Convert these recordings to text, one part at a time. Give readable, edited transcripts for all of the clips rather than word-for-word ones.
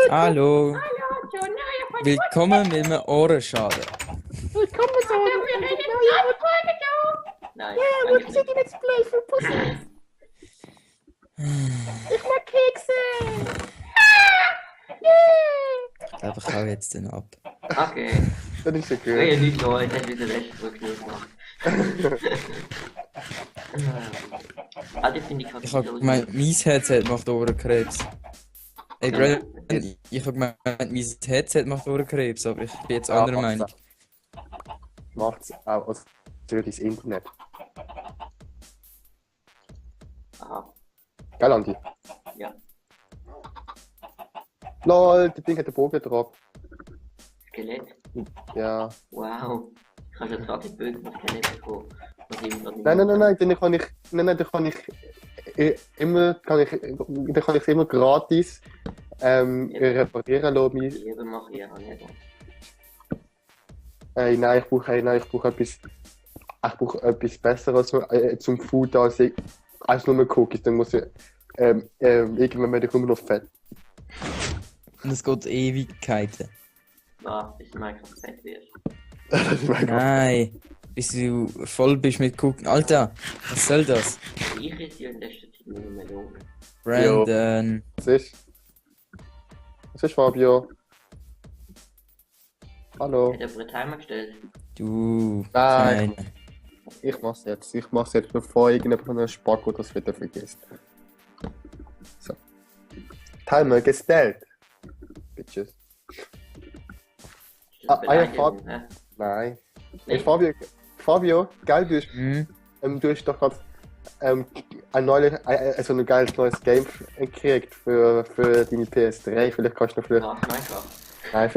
Hallo, Hallo, John. willkommen mit einem Ohrenschaden. Willkommen zu einem Wir reden neuen gerade Folge, Joe. Nein, Ja, danke und sind die Let's Play für Pussys. Ich mag Kekse. Yeah. Einfach hau jetzt den ab. Okay. Das ist ja Ich gut. will nicht so, jetzt hat wieder letzte Rückschluss gemacht. Alter, finde ich Ich hab gemeint, mein Headset macht Ohrenkrebs. Ey, Brandon, ich hab gemeint, mein Headset macht Ohrenkrebs, aber ich bin jetzt anderer Meinung. Macht's auch aus das Internet. Aha, Gell, Andi? ja. Lol, das Ding hat den Bogen drauf. Skelett. Ja. Wow. Ich habe schon gerade die Bögen von Skelett bekommen. Nein, dann kann ich es immer gratis reparieren lassen. Jeder macht ihr nicht. Nein, ich brauche etwas Besseres zum Food als nur Cookies. Dann muss ich irgendwann werde ich nur noch fett. Und es geht Ewigkeiten. Was, bis du Minecraft fett wirst. Das ist mein Gott. Nein, bis du voll bist mit Gucken. Alter, was soll das? Ich esse ja in letzter Zeit nur Melonen. Brandon. Was ist Fabio? Hallo? Hat jemand einen Timer gestellt? Du. Nein. Kleine. Ich mach's jetzt. Bevor irgendjemand Spacko das wieder vergisst. So. Timer gestellt. Bitches. Ist das ja, Beleidigung, hä? Nein. Hey, Nicht? Fabio, geil, Hm? du hast doch gerade so ein geiles neues Game gekriegt für deine PS3. Vielleicht kannst du noch Was, Minecraft? Nein,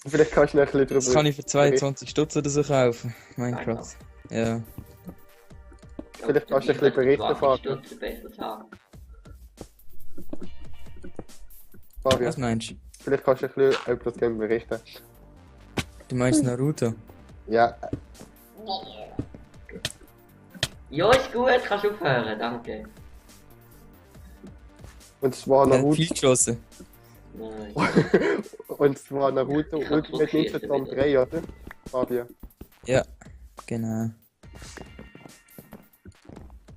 vielleicht kannst du noch ein bisschen Das drüber. kann ich für 22 Stutz oder so kaufen. Minecraft. Ja. Vielleicht kannst du ein bisschen berichten, Fabio. Fabio, Was meinst du? vielleicht kannst du ein bisschen über das Game berichten. Du meinst Naruto? Ja, Ja, ist gut, kannst du aufhören, danke. und zwar Er hat Naruto. viel geschossen. Nein. Und zwar Naruto Ich hab Ultimate Ninja Druckschießen Storm wieder. 3, oder? Fabio. Ja, genau.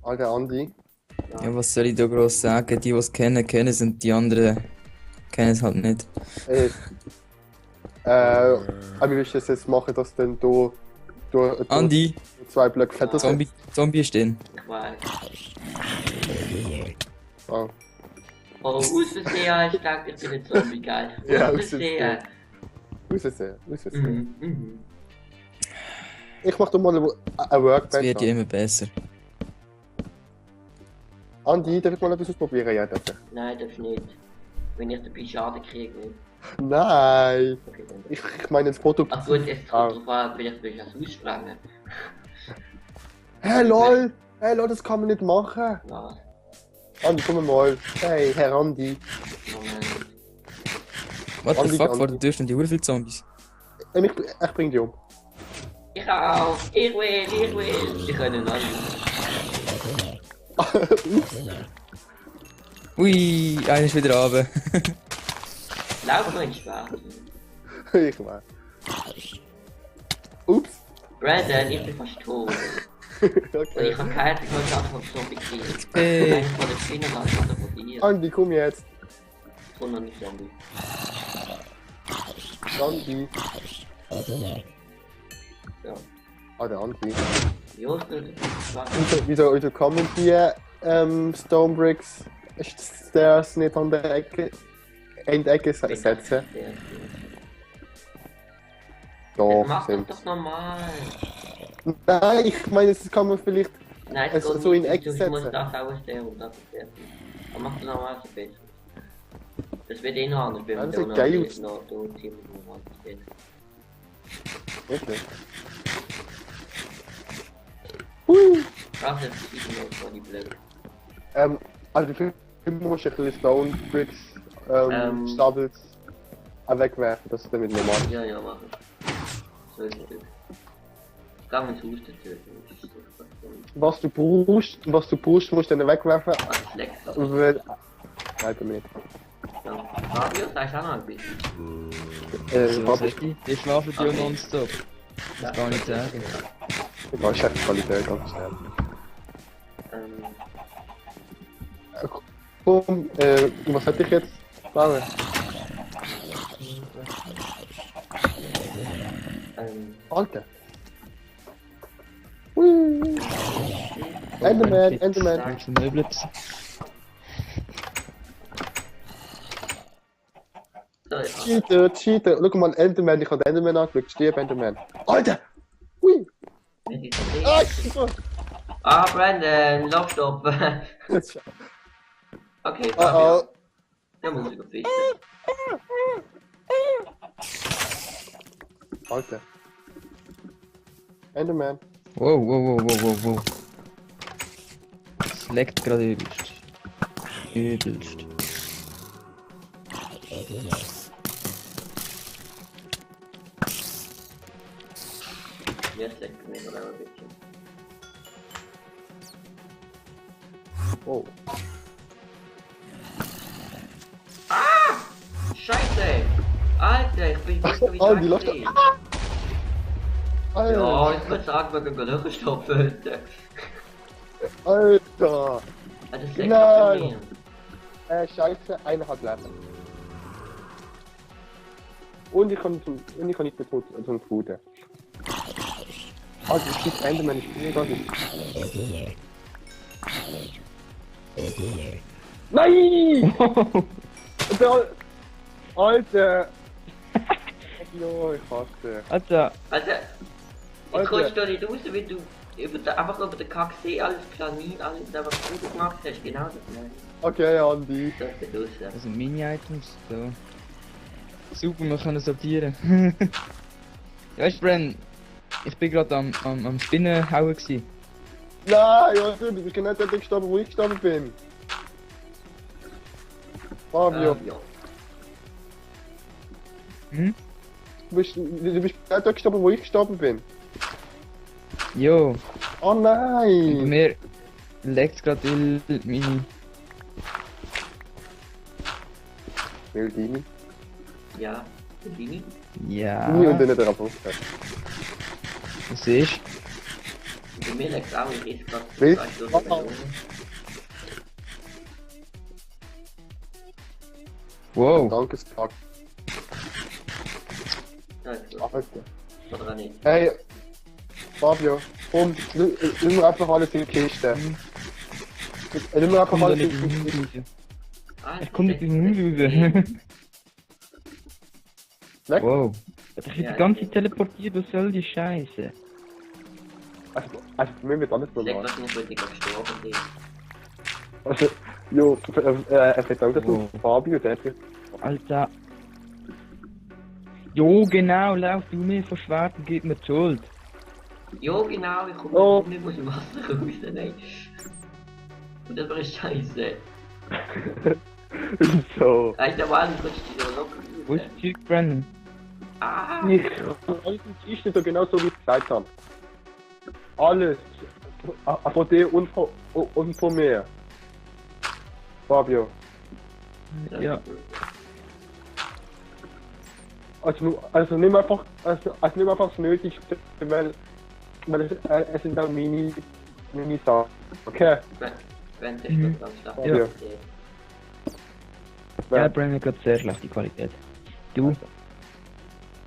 Alter Andi. Ja, was soll ich da groß sagen? Die es kennen, kennen es und die anderen kennen es halt nicht. Aber wie willst du das jetzt machen, dass dann du Andi, zwei Blöcke fetter sind? Zombie stehen. Ich weiß. Oh. Oh, aus Versehen, ich dachte, ich bin ein Zombie, geil. Ja, Aus aus Versehen. Aussehen. Mhm. Ich mach doch mal ein Es Workbench wird ja an. immer besser. Andi, darf ich mal etwas ausprobieren? Ja, darf ich. Nein, darfst nicht. Wenn ich dabei Schaden kriege, nicht. Nein! Okay, dann. Ich meine das Produkt. Ach gut, es kommt drauf an, vielleicht will ich das aussprengen. Hey lol! Hey lol, das kann man nicht machen! Was? Andi, komm mal. Hey, Herr Andi. Moment. What the Andi, fuck, Andi. vor der Tür stehen die hure viele Zombies. Ich bring dich um. Ich auch! Ich will! Ich kann nicht an. Ui, einer ist wieder runter. Lauf mal in Spaß. Ich weiß. Ups. Brandon, ich bin fast tot. Und ich Okay. habe keine Chance von Zombie gekriegt. Hey. Einer von den Spinnen hat oder von dir. Andi, komm jetzt. Ich komme noch nicht Zombie. Andi. Ja. Ah, der Andi. Just, was? Wieso kommen die Stonebricks Stairs nicht an der Ecke? In der Ecke setzen? Doch, Mach sind. doch normal. Nein, ich meine, das kann man vielleicht. Nein, Also geht so in nicht. Eck Ich muss setzen. das auch stellen und das ist fertig. Aber mach doch normal so besser. Das wird eh noch anders, wenn Ja, das wir sieht geil aus. noch Team normal stellen. Wirklich. Krass, das ist noch so die Blöcke. Also du musst ein bisschen Stonebricks Stapels wegwerfen, das ist damit normal. Ja, mach ich. So ist es. Ich kann ins Haus töten. Was du brauchst, musst du dann wegwerfen. Ah, das leckt. Weil... Nein, bei mir nicht. Ja. Fabio, sagst du auch noch ein bisschen? Was Fabio, hast du? Die schlafen ja Okay. nonstop. Das kann ich nicht sagen. ja, Chefqualität, ganz schnell. Ähm, Komm, was hätte ich jetzt bauen? Alter. Hui. Enderman, Enderman. Willst du Möbels? so, ja. Cheater, Cheater. Schau mal, Enderman, ich habe den Enderman angeschaut. Stirb, Enderman. Alter! Hui! Ah, super! Ah, Brandon, Laufstopp. Okay, Oh, Fabio. oh. Der muss ich fischen. Alter. Enderman. Wow, wow, wow, wow, wow, wow. Es leckt gerade übelst. Übelst. Jetzt leckt mir noch ein bisschen. Oh. Scheiße! Alter, ich bin nicht so wie Oh, die läuft weggesehen. Alter. Ja, ich würde sagen, wir gehen Löcher stopfen heute. Alter. Ah, das leckt Nein. doch mir. Scheiße, einer hat Leben. Und ich kann nicht mehr zum Food. Also, ich schieße Enderman, ich bin gar nicht. Nein! Alter! Jo, ich hasse. Alter, Also, ich Alter. kommst da nicht raus, weil du einfach über den Kacksee alles Planin, alles einfach gut gemacht hast. Genau das meine ich. Okay, Andi. Das ist raus. das sind Mini-Items. So. Super, wir können sortieren. Ja, weißt du, Bren, ich bin gerade am Spinnen hauen gsi. Nein, du bist genau dort gestorben, wo ich gestorben bin. Fabio, Ja. Hm? du bist genau dort gestorben, wo ich gestorben bin. Jo, Oh bei nein! mir leckt gerade meine. Mildini. Ja. Bini? Ja, Nie und dann der Rapport. was ist? Bei mir leckt auch, ich esse gerade Wie? 2 Stunden Oh. Melone. Wow, Dankespack. Ja, ist gut. Alter. Oder auch nicht. Hey, Fabio, komm, nimm mir einfach alles in die Kiste. Nimm mir einfach komm da alles nicht in in die den Kiste. Mund raus. Ah, Ich komm nicht in den Mund raus. Weg. Wow. Hat dich Ja, die ganze okay. Zeit teleportiert, was soll die Scheiße? Also, für mich wird alles Ich leg normal. wahrscheinlich, weil ich gerade gestorben bin. Also, jo, vielen Dank, dass du Wow. Fabio, der hat Alter. Jo, genau, lauf du mir von Schwert und gib mir die Schuld. Ja, genau, ich komme Oh. nicht aus dem Wasser raus, nein. Und das war scheiße. so. Alter Mann, du kannst dich ja locker Wo ist raus. das Zeug, Brandon? Ah! Ich alles in die Kiste, so genau so wie ich gesagt habe. Alles. Von dir und von mir. Fabio. Ja. Also nimm einfach das Nötigste, weil es sind dann Mini-Sachen. Okay, Wenn der Mhm. Stoff ganz stark Ja. ist. Ja, Brandon hat gerade sehr schlechte Qualität. Du?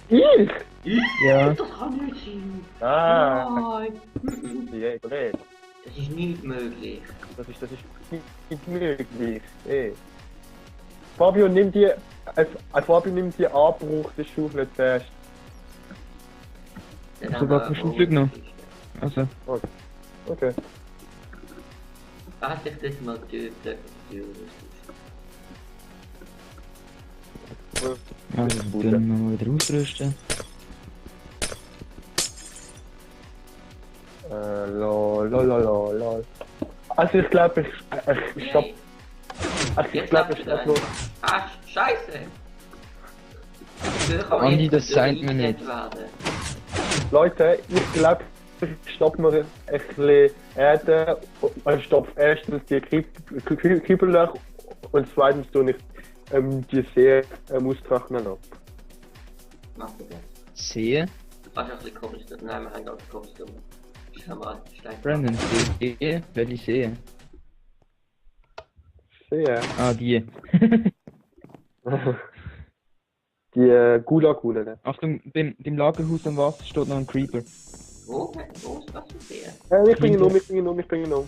ich? Ja. Das kann nicht sein! Ah, Nein! ja, great. Das ist nicht möglich. Das ist nicht möglich. Ey. Fabio nimmt die Abbruch des Schaufel zuerst. Dann Ich haben hab grad wir einen Schulflug noch. eine Also, Okay. Ah, ich das mal töten. also gut, dann mal wieder ausrüsten. Lol. Also ich glaube, ich stopp. Also ich Jetzt glaube, läuft ich wieder stopp nur. Ah, scheiße! Andi, das sagt mir nicht. Leute, ich glaube, ich stopp mir ein bisschen Erde und stopf erstens die Kippellöcher und zweitens tue ich die See austrocknen lassen. Mach du das. Sehe? Hast du ein bisschen Cobblestone? Nein, wir haben gar keine Cobblestone. Schau mal, Stein. Brandon, sehe? Welche sehe? See? Ah, die. Die Gulag-Hulen. Achtung, beim Lagerhaus am Wasser steht noch ein Creeper. Wo? Wo ist das für See? Ich bringe ihn um, ich bringe ihn um.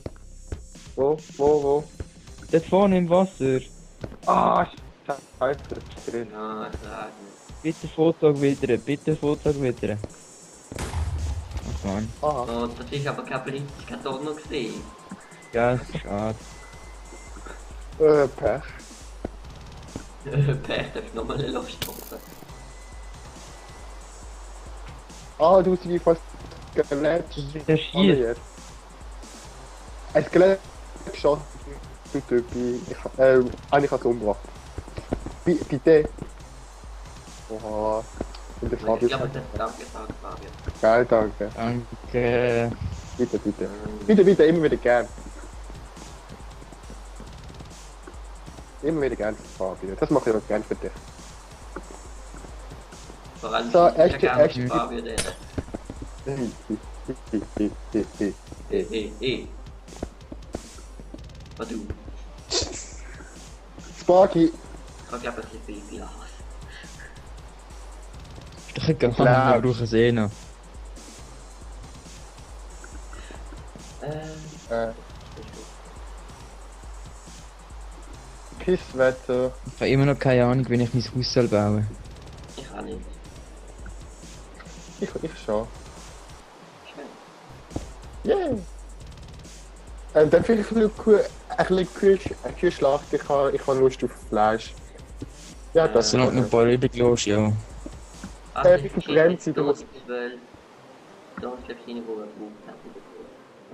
Wo? Dort vorne im Wasser. Ah, scheiße, das ist drin. Na, klar. Bitte Foto wildern, bitte Foto wildern. Ach man. Ah, Oh, das ist aber kein Blitz, kein Donner gesehen. Ja, schade. Pech. Pech, darf ich nochmal eine Lostwoche. Ah, du siehst fast Skelett. Das ist wieder Oh, schief. jetzt. Ein Skelett geschossen. Ich kann es umgebracht. Bitte. Oha. Und der Ich Fabius. glaube, das ist danke gesagt, Fabian. Geil, danke. Danke. Bitte, immer wieder gern. Immer wieder gern, Fabian. Das mache ich auch gern für dich. Vor allem, So, ich echt- gerne echt- mit Fabian reden. Was du? Sparky. Ich habe glaube ich ein bisschen Glas. Ist doch egal, Klar. wir brauchen es eh noch. Pisswetter. Ich habe immer noch keine Ahnung, wie ich mein Haus soll bauen. Ich kann nicht. Ich schon. Schön. Yeah. Dann vielleicht ein bisschen Kühlschlacht. Ich habe Lust auf Fleisch. Ja, das Solange noch ein paar übrig los, ja. wie viel brennt sie? Du Da musst- ist 12. Da ist glaube ich eine, wo man braucht.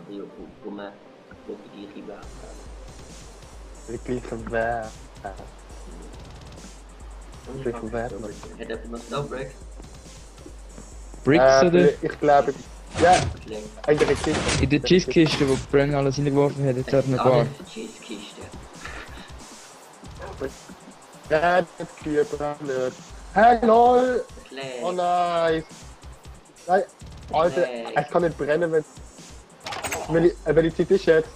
Also ja, wo man die gleiche Wert hat. Wirklich ein Wert. Und ich Wirklich habe Wert. Hat jemand noch Snowbreak? Bricks oder? Ich glaube, ja, Schlägt. in der Kiste. In der Cheese-Kiste, wo Bren alles hingeworfen hat, jetzt hat er noch ein paar. Cheese-Kiste. Ja, das Kühe brennen. Hey, lol! Schlägt. Oh nein! Nein, Alter, es kann nicht brennen, wenn... Welche Zeit ist jetzt?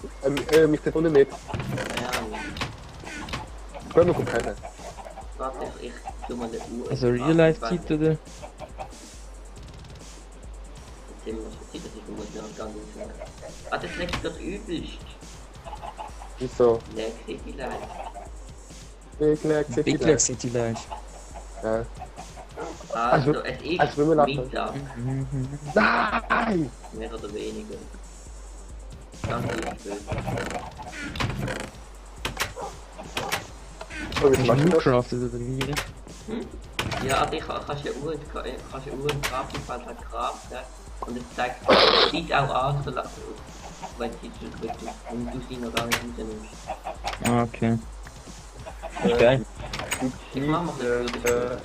Mich Telefon mit. Ja, Können wir gut brennen. warte, ich tu mal eine Uhr. Also Real-Life-Zeit oder? Jetzt sehen wir, was für Zeit das ist, wo man noch ganz raus. Ah, das leckt das übelst. Wieso? Leckt City Light. Ich leg sie Big Leg City Life. Ja. Also, Also- es ist also wenn wir nach- Mittag, Nein! mehr oder weniger. Ganz spät. So, wie Hast machst du du das? gecraftet oder wie? Ja, also kannst ja Uhren Grafikfeld halt craften und es zeigt sieht auch an, wenn du sie noch gar nicht rausnimmst. Ah, okay. Ist geil. Ich mach mal ein bisschen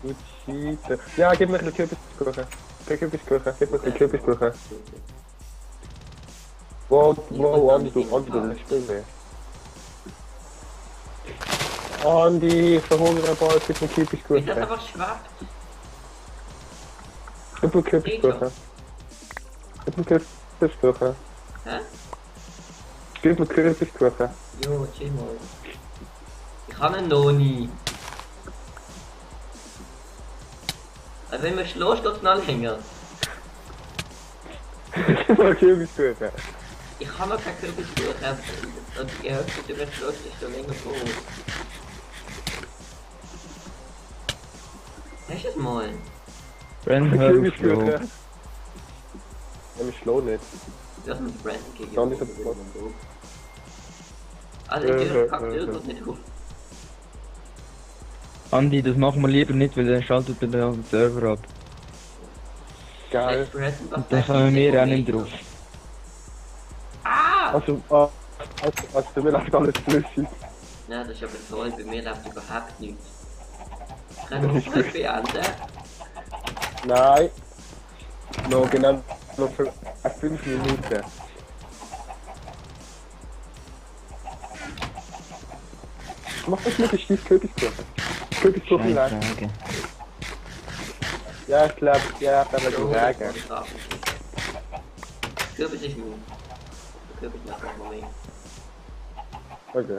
Gut Cheater. Ja, gib mir ein bisschen Kürbiskuchen. Kürbiskuchen, gib mir ein bisschen Kürbiskuchen. Wow, Andi, du bist still. Andi, ich verhungere bald für den Ist das Kürbiskuchen. einfach schwappt? Gib mir Kürbiskuchen. Gib mir Kürbiskuchen. Hä? Gib mir Kürbiskuchen. Jo, chill mal. Ich habe einen Noni. Also wenn wir schlägst, geht's noch länger. Gib mir Kürbiskuchen. Ich habe noch keinen Kürbiskuchen. Und die Hälfte, die du mir schlägst, ist schon länger vor. Hast du es mal? Bren, hör auf, Bro. Kürbiskuchen. Ja, ich schlau nicht. Du hast mit Brandon gegen. Dann ist er tot. Also die Tür kackt irgendwas nicht auf. Andi, das machen wir lieber nicht, weil dann schaltet er den Server ab. Geil. Brandon, was Da kommen wir auch nicht drauf. Ah! Also bei mir läuft alles flüssig. Ja, das ist aber toll, bei mir läuft überhaupt nichts. Können wir das beenden? Nein. Noch genau noch für 5 Minuten. Mach das mit, ich schieß Kürbiskuchen. Kürbiskuchen lang. Frage. Ja, ich glaube, ja, da wird Oh, ein Regen. Kürbis ist gut. Kürbis macht noch mehr. Okay.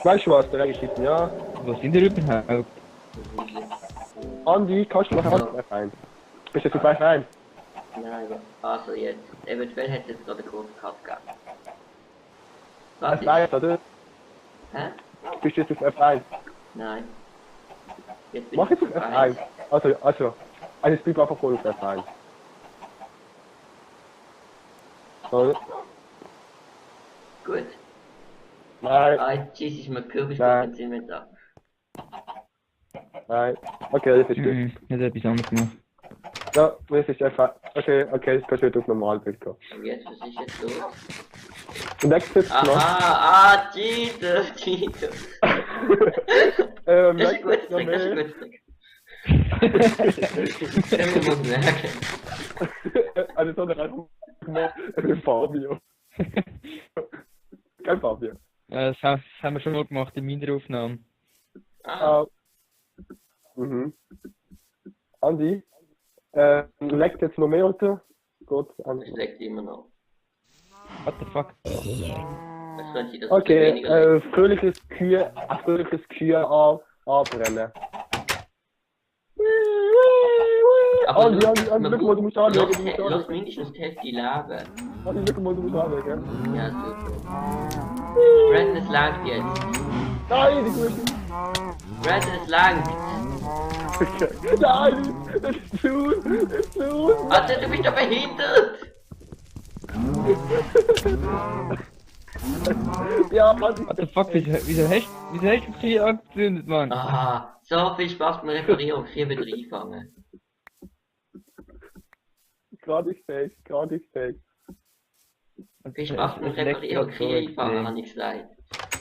Weißt du was, der Regen schießt, ja. Was sind ihr überhaupt? Andi, kannst du noch Ja. ein rein? Bist du jetzt auf rein? Nein, also jetzt. Eventuell hätte es gerade einen großen Cut gegeben. Was Das ist? weiß, oder? Hä? Bist du jetzt auf F1? Nein. Jetzt bin Mach ich jetzt auf F1. Also, es bleibt einfach voll auf F1. So, Gut. nein, Ah, jetzt schieße ich mir Kürbis Nein. ins Inventar. nein. Okay, das ist gut. Ich hätte etwas anderes gemacht. Ja, das ist F1. Okay, jetzt kannst du wieder auf Normalbild gehen. Und jetzt, was ist jetzt los? Und jetzt jetzt noch. Aha, Cheater. Next Das ist ein gutes noch Trick, das ist ein mehr. gutes Trick. Das muss man merken. Also so eine Rechnung mit Fabio. Kein Fabio. Ja, das haben wir schon mal gemacht in meiner Aufnahme. Ah, Andi, leckt jetzt noch mehr unter? Gut, Andi. es leckt immer noch. What the fuck? Das könnte ich das Okay, weniger fröhliches Kühe anbrennen. Aber Andi, schau mal, du musst anlegen, du musst Lass anlegen. mindestens die Hälfte leben. Andi, schau mal, du musst anlegen. Ja, super. Brandon, es langt jetzt. Nein, die Kuh. Brandon, es langt. Nein, das ist zu. Alter, du bist doch behindert. Ja, Andi. What the fuck? Wieso hast du mich hier angezündet, Mann? Ah, so viel Spaß beim Reparieren. Hier wieder einfangen. Gerade ist fake. Viel Spaß beim Reparieren. Hier einfangen, habe ich gesagt.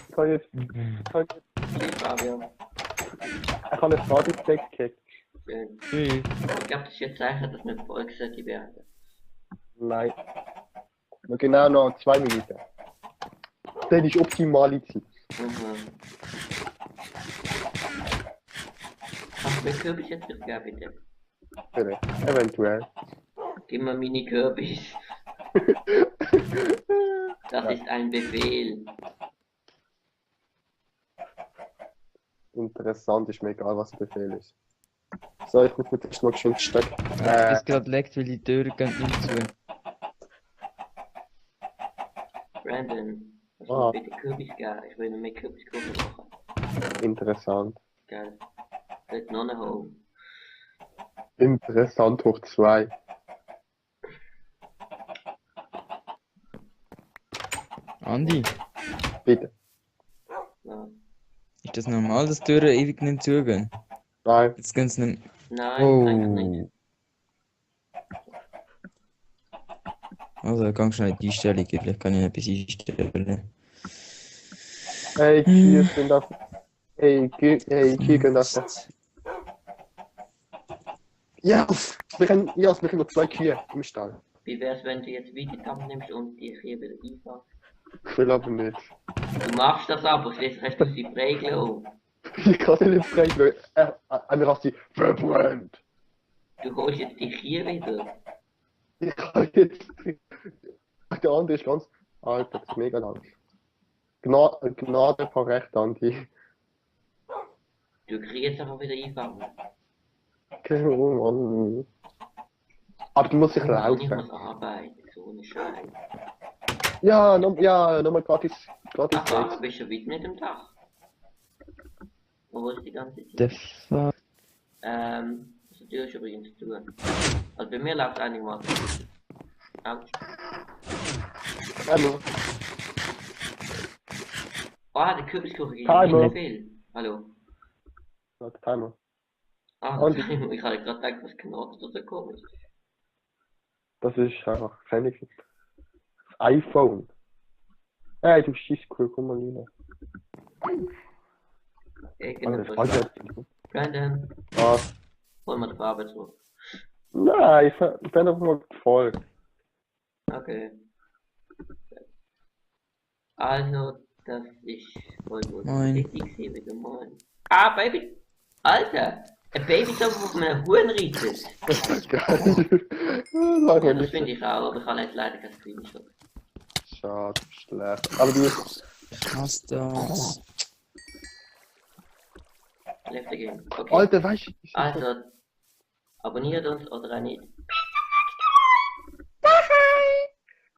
Ich kann jetzt, Hier, Fabian. ich kann jetzt gerade Fake gekriegt. Schön. Tschüss. Ich glaube, das ist jetzt Zeichen, dass wir Volk sollte werden. Nein. Noch genau noch 2 Minuten. Das ist optimale Zeit. Mhm. Kannst du mir Kürbis jetzt geben, bitte? Eventuell. Gib mir meine Kürbis. Das ist ein Befehl. Interessant, ist mir egal, was der Befehl ist. So, ich muss mir das noch schön Stück. Das gerade leckt, weil die Türen gehen nicht zu. Brandon, kannst du Ah. mir bitte Kürbis geben? Ich will noch mehr Kürbiskuchen machen. Interessant. Geil. Wird noch eine Hole. Interessant hoch 2. Andi, Bitte. Ja. ist das normal, dass Türen ewig nicht zugehen? Nein. Jetzt gehen sie nicht. Nein, eigentlich nicht. Also, ganz schnell in die Einstellung, vielleicht kann ich etwas einstellen. Hey, Kühe sind auf. Hey, Kühe gehen einfach. Ja, wir haben noch 2 Kühe im Stall. Wie wär's, wenn du jetzt Videotab nimmst und dich hier wieder einfangst? Ich will aber nicht. Du machst das aber, schließlich hast du sie Prägel. Ich kann nicht fragen, mir hast sie verbrannt. Du holst jetzt die hier wieder. Ich kann jetzt. Der andere ist ganz. Alter, das ist mega lang. Gnade von Recht, Andi. Du kriegst jetzt einfach wieder einfangen. Oh Mann. Aber du musst dich Ich laufen. muss arbeiten, so eine Scheiße. Ja, nochmal gratis Ach, du Sex. bist schon weit mit dem Dach. Wo ist die ganze Zeit? The fuck? Das hat Tür ist übrigens zu. Also bei mir läuft einigermaßen. Autsch. Hallo. Ah, der Kürbiskuchen geht Timer. nicht viel. Hallo. Timer. Ah, Und- ich habe gerade gedacht, was knarzt oder so komisch. Das ist einfach keine. Das iPhone. Hey, du Schießkuh, komm mal rein. Irgendetwas. Also, Brandon, ah, hol mal die Farbe zurück. nein, ich bin einfach mal voll. Okay. Also, Das ist voll gut. Moin. Richtig gesehen wieder mal. Ah, Baby! Alter! Ein Baby da auf einem Huhn reitet. Geil. Ja, Das das finde ich auch, aber ich habe jetzt leider kein Screenshot. Schade, schlecht. Aber die Was das? Left again. Okay. Alter, weißt du? Also, abonniert uns oder auch nicht.